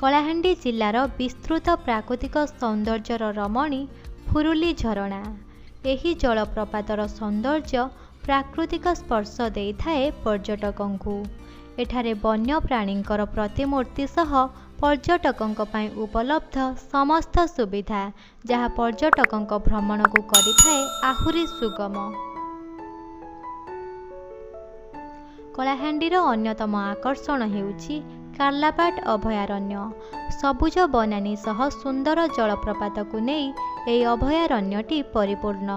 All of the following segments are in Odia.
କଳାହାଣ୍ଡି ଜିଲ୍ଲାର ବିସ୍ତୃତ ପ୍ରାକୃତିକ ସୌନ୍ଦର୍ଯ୍ୟର ରମଣୀ ଫୁରୁଲି ଝରଣା। ଏହି ଜଳପ୍ରପାତର ସୌନ୍ଦର୍ଯ୍ୟ ପ୍ରାକୃତିକ ସ୍ପର୍ଶ ଦେଇଥାଏ ପର୍ଯ୍ୟଟକଙ୍କୁ। ଏଠାରେ ବନ୍ୟପ୍ରାଣୀଙ୍କର ପ୍ରତିମୂର୍ତ୍ତି ସହ ପର୍ଯ୍ୟଟକଙ୍କ ପାଇଁ ଉପଲବ୍ଧ ସମସ୍ତ ସୁବିଧା, ଯାହା ପର୍ଯ୍ୟଟକଙ୍କ ଭ୍ରମଣକୁ କରିଥାଏ ଆହୁରି ସୁଗମ। କଳାହାଣ୍ଡିର ଅନ୍ୟତମ ଆକର୍ଷଣ ହେଉଛି କାର୍ଲାପାଟ ଅଭୟାରଣ୍ୟ। ସବୁଜ ବନାନୀ ସହ ସୁନ୍ଦର ଜଳପ୍ରପାତକୁ ନେଇ ଏହି ଅଭୟାରଣ୍ୟଟି ପରିପୂର୍ଣ୍ଣ,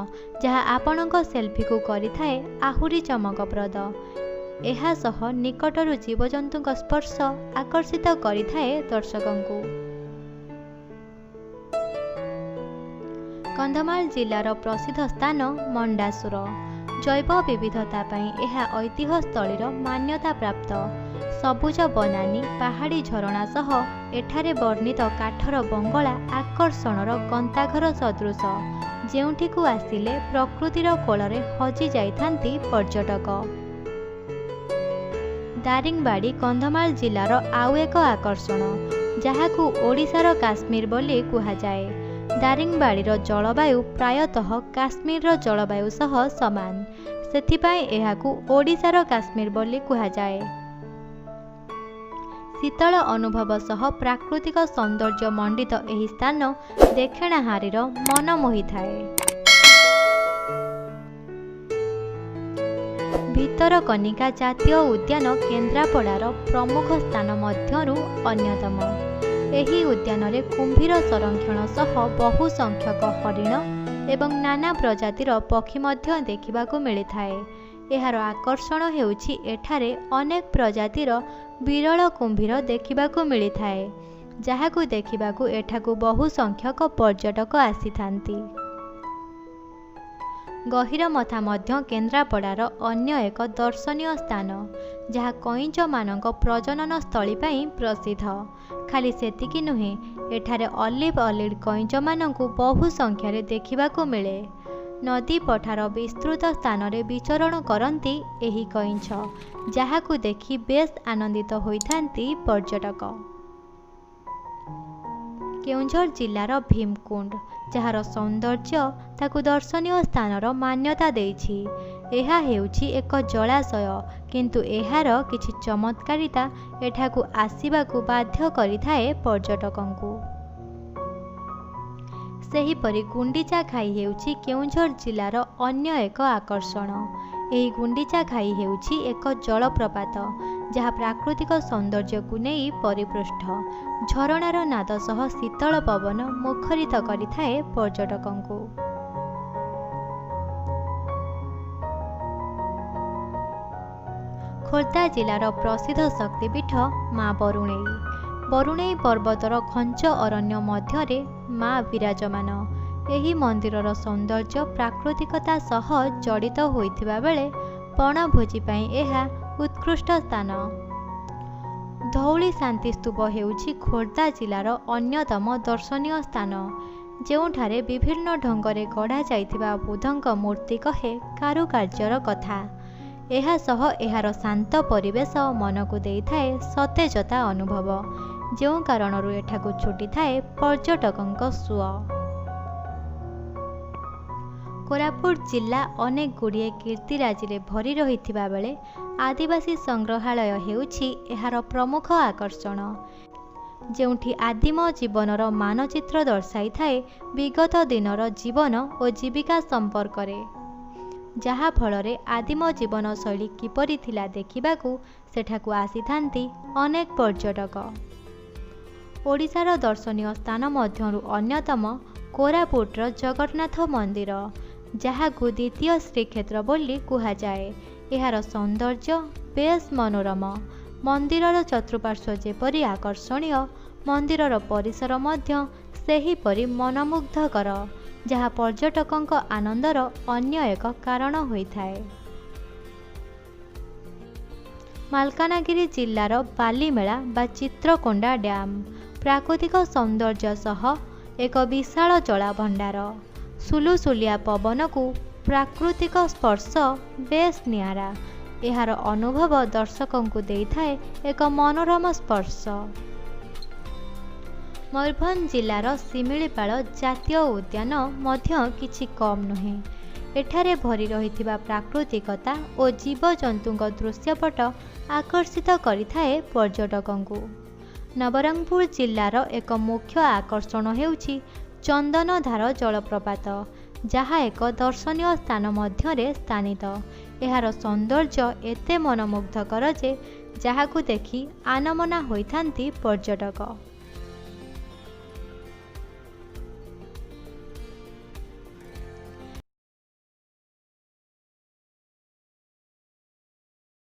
ଯାହା ଆପଣଙ୍କ ସେଲ୍ଫିକୁ କରିଥାଏ ଆହୁରି ଚମକପ୍ରଦ। ଏହା ସହ ନିକଟରୁ ଜୀବଜନ୍ତୁଙ୍କ ସ୍ପର୍ଶ ଆକର୍ଷିତ କରିଥାଏ ଦର୍ଶକଙ୍କୁ। କନ୍ଧମାଳ ଜିଲ୍ଲାର ପ୍ରସିଦ୍ଧ ସ୍ଥାନ ମଣ୍ଡାସୁର। ଜୈବ ବିବିଧତା ପାଇଁ ଏହା ଐତିହ୍ୟସ୍ଥଳୀର ମାନ୍ୟତା ପ୍ରାପ୍ତ। ସବୁଜ ବନାନୀ, ପାହାଡ଼ି ଝରଣା ସହ ଏଠାରେ ବର୍ଣ୍ଣିତ କାଠର ବଙ୍ଗଳା ଆକର୍ଷଣର ଗନ୍ତାଘର ସଦୃଶ, ଯେଉଁଠିକୁ ଆସିଲେ ପ୍ରକୃତିର କୋଳରେ ହଜି ଯାଇଥାନ୍ତି ପର୍ଯ୍ୟଟକ। ଦାରିଙ୍ଗବାଡ଼ି କନ୍ଧମାଳ ଜିଲ୍ଲାର ଆଉ ଏକ ଆକର୍ଷଣ, ଯାହାକୁ ଓଡ଼ିଶାର କାଶ୍ମୀର ବୋଲି କୁହାଯାଏ। ଦାରିଙ୍ଗବାଡ଼ିର ଜଳବାୟୁ ପ୍ରାୟତଃ କାଶ୍ମୀରର ଜଳବାୟୁ ସହ ସମାନ, ସେଥିପାଇଁ ଏହାକୁ ଓଡ଼ିଶାର କାଶ୍ମୀର ବୋଲି କୁହାଯାଏ। ଶୀତଳ ଅନୁଭବ ସହ ପ୍ରାକୃତିକ ସୌନ୍ଦର୍ଯ୍ୟ ମଣ୍ଡିତ ଏହି ସ୍ଥାନ ଦେଖଣାହାରୀର ମନ ମୋହିଥାଏ। ଭିତରକନିକା ଜାତୀୟ ଉଦ୍ୟାନ କେନ୍ଦ୍ରାପଡ଼ାର ପ୍ରମୁଖ ସ୍ଥାନ ମଧ୍ୟରୁ ଅନ୍ୟତମ। ଏହି ଉଦ୍ୟାନରେ କୁମ୍ଭୀର ସଂରକ୍ଷଣ ସହ ବହୁ ସଂଖ୍ୟକ ହରିଣ ଏବଂ ନାନା ପ୍ରଜାତିର ପକ୍ଷୀ ମଧ୍ୟ ଦେଖିବାକୁ ମିଳିଥାଏ। ଏହାର ଆକର୍ଷଣ ହେଉଛି ଏଠାରେ ଅନେକ ପ୍ରଜାତିର ବିରଳ କୁମ୍ଭୀର ଦେଖିବାକୁ ମିଳିଥାଏ, ଯାହାକୁ ଦେଖିବାକୁ ଏଠାକୁ ବହୁ ସଂଖ୍ୟକ ପର୍ଯ୍ୟଟକ ଆସିଥାନ୍ତି। ଗହୀରମଥା ମଧ୍ୟ କେନ୍ଦ୍ରାପଡ଼ାର ଅନ୍ୟ ଏକ ଦର୍ଶନୀୟ ସ୍ଥାନ, ଯାହା କଇଁଚମାନଙ୍କ ପ୍ରଜନନ ସ୍ଥଳୀ ପାଇଁ ପ୍ରସିଦ୍ଧ। ଖାଲି ସେତିକି ନୁହେଁ, ଏଠାରେ ଅଲିଭ୍ ଅଲିଡ୍ କଇଁଚମାନଙ୍କୁ ବହୁ ସଂଖ୍ୟାରେ ଦେଖିବାକୁ ମିଳେ। ନଦୀ ପଠାର ବିସ୍ତୃତ ସ୍ଥାନରେ ବିଚରଣ କରନ୍ତି ଏହି କଇଁଛ, ଯାହାକୁ ଦେଖି ବେଶ୍ ଆନନ୍ଦିତ ହୋଇଥାନ୍ତି ପର୍ଯ୍ୟଟକ। କେଉଁଝର ଜିଲ୍ଲାର ଭୀମକୁଣ୍ଡ, ଯାହାର ସୌନ୍ଦର୍ଯ୍ୟ ତାକୁ ଦର୍ଶନୀୟ ସ୍ଥାନର ମାନ୍ୟତା ଦେଇଛି। ଏହା ହେଉଛି ଏକ ଜଳାଶୟ, କିନ୍ତୁ ଏହାର କିଛି ଚମତ୍କାରିତା ଏଠାକୁ ଆସିବାକୁ ବାଧ୍ୟ କରିଥାଏ ପର୍ଯ୍ୟଟକଙ୍କୁ। ସେହିପରି ଗୁଣ୍ଡିଚା ଘାଇ ହେଉଛି କେଉଁଝର ଜିଲ୍ଲାର ଅନ୍ୟ ଏକ ଆକର୍ଷଣ। ଏହି ଗୁଣ୍ଡିଚା ଘାଇ ହେଉଛି ଏକ ଜଳପ୍ରପାତ, ଯାହା ପ୍ରାକୃତିକ ସୌନ୍ଦର୍ଯ୍ୟକୁ ନେଇ ପରିପୃଷ୍ଠ। ଝରଣାର ନାଦ ସହ ଶୀତଳ ପବନ ମୁଖରିତ କରିଥାଏ ପର୍ଯ୍ୟଟକଙ୍କୁ। ଖୋର୍ଦ୍ଧା ଜିଲ୍ଲାର ପ୍ରସିଦ୍ଧ ଶକ୍ତିପୀଠ ମା ବରୁଣେଇ। ବରୁଣେଇ ପର୍ବତର ଘଞ୍ଚ ଅରଣ୍ୟ ମଧ୍ୟରେ ମା ବିରାଜମାନ। ଏହି ମନ୍ଦିରର ସୌନ୍ଦର୍ଯ୍ୟ ପ୍ରାକୃତିକତା ସହ ଜଡ଼ିତ ହୋଇଥିବା ବେଳେ ବଣଭୋଜି ପାଇଁ ଏହା ଉତ୍କୃଷ୍ଟ ସ୍ଥାନ। ଧଉଳି ଶାନ୍ତି ସ୍ତୂପ ହେଉଛି ଖୋର୍ଦ୍ଧା ଜିଲ୍ଲାର ଅନ୍ୟତମ ଦର୍ଶନୀୟ ସ୍ଥାନ, ଯେଉଁଠାରେ ବିଭିନ୍ନ ଢଙ୍ଗରେ ଗଢ଼ାଯାଇଥିବା ବୁଦ୍ଧଙ୍କ ମୂର୍ତ୍ତି କହେ କାରୁକାର୍ଯ୍ୟର କଥା। ଏହା ସହ ଏହାର ଶାନ୍ତ ପରିବେଶ ମନକୁ ଦେଇଥାଏ ସତେଜତା ଅନୁଭବ, ଯେଉଁ କାରଣରୁ ଏଠାକୁ ଛୁଟିଥାଏ ପର୍ଯ୍ୟଟକଙ୍କ ସୁଅ। କୋରାପୁଟ ଜିଲ୍ଲା ଅନେକ ଗୁଡ଼ିଏ କୀର୍ତ୍ତିରାଜିରେ ଭରି ରହିଥିବା ବେଳେ ଆଦିବାସୀ ସଂଗ୍ରହାଳୟ ହେଉଛି ଏହାର ପ୍ରମୁଖ ଆକର୍ଷଣ, ଯେଉଁଠି ଆଦିମ ଜୀବନର ମାନଚିତ୍ର ଦର୍ଶାଇଥାଏ ବିଗତ ଦିନର ଜୀବନ ଓ ଜୀବିକା ସମ୍ପର୍କରେ, ଯାହାଫଳରେ ଆଦିମ ଜୀବନଶୈଳୀ କିପରି ଥିଲା ଦେଖିବାକୁ ସେଠାକୁ ଆସିଥାନ୍ତି ଅନେକ ପର୍ଯ୍ୟଟକ। ଓଡ଼ିଶାର ଦର୍ଶନୀୟ ସ୍ଥାନ ମଧ୍ୟରୁ ଅନ୍ୟତମ କୋରାପୁଟର ଜଗନ୍ନାଥ ମନ୍ଦିର, ଯାହାକୁ ଦ୍ୱିତୀୟ ଶ୍ରୀକ୍ଷେତ୍ର ବୋଲି କୁହାଯାଏ। ଏହାର ସୌନ୍ଦର୍ଯ୍ୟ ବେଶ୍ ମନୋରମ। ମନ୍ଦିରର ଚତୁଃପାର୍ଶ୍ୱ ଯେପରି ଆକର୍ଷଣୀୟ, ମନ୍ଦିରର ପରିସର ମଧ୍ୟ ସେହିପରି ମନମୁଗ୍ଧକର, ଯାହା ପର୍ଯ୍ୟଟକଙ୍କ ଆନନ୍ଦର ଅନ୍ୟ ଏକ କାରଣ ହୋଇଥାଏ। ମାଲକାନଗିରି ଜିଲ୍ଲାର ବାଲିମେଳା ବା ଚିତ୍ରକୋଣ୍ଡା ଡ୍ୟାମ୍ ପ୍ରାକୃତିକ ସୌନ୍ଦର୍ଯ୍ୟ ସହ ଏକ ବିଶାଳ ଜଳଭଣ୍ଡାର। ସୁଲୁସୁଲିଆ ପବନକୁ ପ୍ରାକୃତିକ ସ୍ପର୍ଶ ବେଶ୍ ନିଆରା। ଏହାର ଅନୁଭବ ଦର୍ଶକଙ୍କୁ ଦେଇଥାଏ ଏକ ମନୋରମ ସ୍ପର୍ଶ। ମୟୂରଭଞ୍ଜ ଜିଲ୍ଲାର ଶିମିଳିପାଳ ଜାତୀୟ ଉଦ୍ୟାନ ମଧ୍ୟ କିଛି କମ୍ ନୁହେଁ। ଏଠାରେ ଭରି ରହିଥିବା ପ୍ରାକୃତିକତା ଓ ଜୀବଜନ୍ତୁଙ୍କ ଦୃଶ୍ୟପଟ ଆକର୍ଷିତ କରିଥାଏ ପର୍ଯ୍ୟଟକଙ୍କୁ। ନବରଙ୍ଗପୁର ଜିଲ୍ଲାର ଏକ ମୁଖ୍ୟ ଆକର୍ଷଣ ହେଉଛି ଚନ୍ଦନଧାର ଜଳପ୍ରପାତ, ଯାହା ଏକ ଦର୍ଶନୀୟ ସ୍ଥାନ ମଧ୍ୟରେ ସ୍ଥାନିତ। ଏହାର ସୌନ୍ଦର୍ଯ୍ୟ ଏତେ ମନୋମୁଗ୍ଧକର ଯେ ଯାହାକୁ ଦେଖି ଆନମନା ହୋଇଥାନ୍ତି ପର୍ଯ୍ୟଟକ।